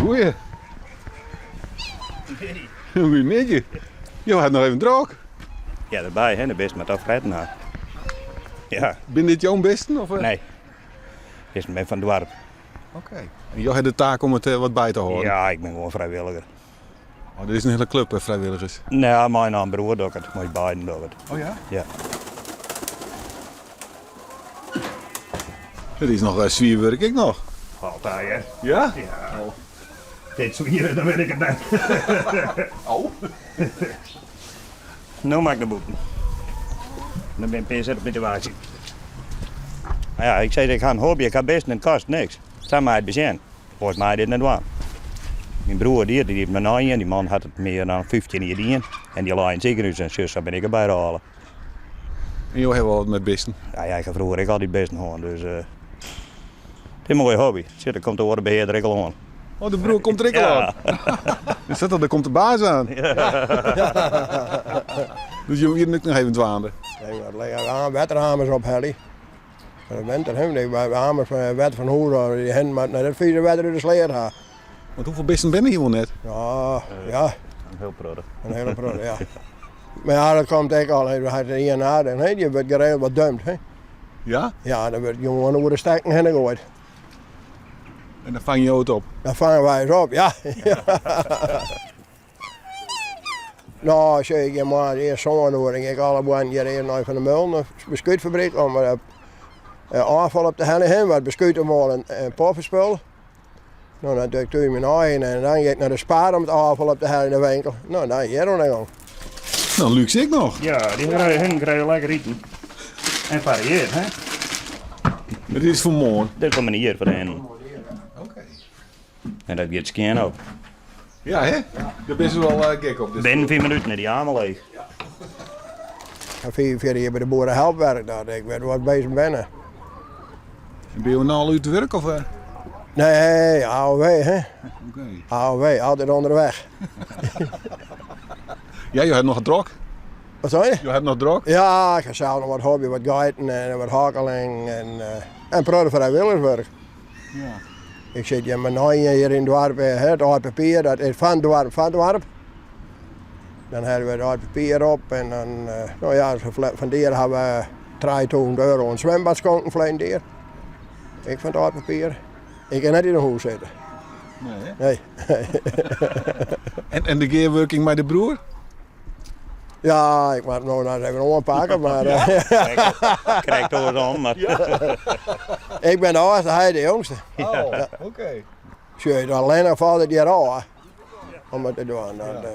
Goeie. Goeiemiddei. Jo hat noch even drok. Ja, derby, hè. De bisten moatte fretten ha. Ja. Binne dit jo bisten? Of? Nee. Bisten binne fan it doarp. Oké. En jo ha de taak om it wat by te hâlden? Ja, ik bin gewoan frijwilliger. Oh, der is in hiele klup frijwilligers? Nee, mei in broer doch ik it. Mei beiden doch ik it. Oh ja? Ja. It is noch swier wurk ek noch. Altyd, hè? Ja? Ja. Oh. Dit swier, dan wit ik it net. Oh. No moat ik nei bûten. Dan bin ik op de wachtsjen. Mar ja, ik sei, ik ha in hobby, ik ha bisten en it kostet niks. Sa mei it besjen. Oars mei dit net dwaan. Myn broer die it, dy mei nei ien, dy man hat it mear dan 15 jier dien. En dy lei yn it sikehûs en sjoch, sa bin ik derby rôle. En jo hawwe wol wat mei bisten? Ja, ja, ik ha froeger ek altyd bisten hân, dus uh, it is in moaie hobby. Sjoch, der komt de oare behearder ek al oan. Oh, de broer komt der ek al oan? Is dat al, der komt de baas aan. Dus jo wienen ek noch even dwaande? Nee, we legge wetteramers ophelje. Foar de winter, hè, de amers fan wetter fan hûs ôf, dy hinnen moatte net it fize wetter út de sleat ha. Want hoefolle bisten binne der hjir wol net? Ja, ja. In hiel protte. In hiele protte, ja. Mar ja, dat komt ek al, hy hat ien nadeel, hè, dy wurdt geregeld wat dumpt, hè. Ja? Ja, dan wurdt gewoan oer de stekken hinne goaid. En dan fange jo it op? Dan fange wy it op, ja. No, sjoch, ik gean moarns earst sân oere, dan gean ik alle boarnen hjir earst nei Van der Meulen, de beskuitfabryk, om ôffal op te heljen, wat beskuitemoal en pofferspul. No, dan doch ik thús myn eigen en dan gean ik nei de Spar om it ôffal op te heljen yn de winkel. No, dan hjir oan de gong. No, lúks ek noch. Ja, dy hinnen krije lekker iten. En farieard, hè? Dit is foar moarn? Dit is foar moarnier, foar de hinnen. Oké. En dat giet skjin op. Ja, hè? Dêr binne se wol gek op. Binnen 5 minuten is dy amer leech. Ik ha 45 jier by de boerehelp werkt, dat ik wit wat bisten binne. En binne jo no al út it wurk? Of? Nee, AOW, hè? Oké. AOW, altyd ûnderweg. Ja, jo hawwe noch drok. Wat sei je? Jo hawwe noch drok. Ja, ik ha sels noch wat hobby, wat geiten en wat hakkeling en, en in protte frijwilligerswurk. Ja. Ik sit hjir mei nij hjir yn it doarp, hè, it âld papier, dat is fan it doarp, foar it doarp. Dan helje we it âld papier op en dan, no ja, fan it jier hawwe we 3000 euro oan it swimbad skonken ferleden jier. Ek fan it âld papier. Ik kin net yn 'e hûs sitte. Nee, hè? Nee. En, en de gearwurking mei de broer? Ja, ik moat no noch even oanpakke, mar... Krekt oarsom, mar... Ik bin de âldste, hy de jongste. Oh, oké. Sjoch, allinnich falt it hjir ôf om it te dwaan. Dat, ja.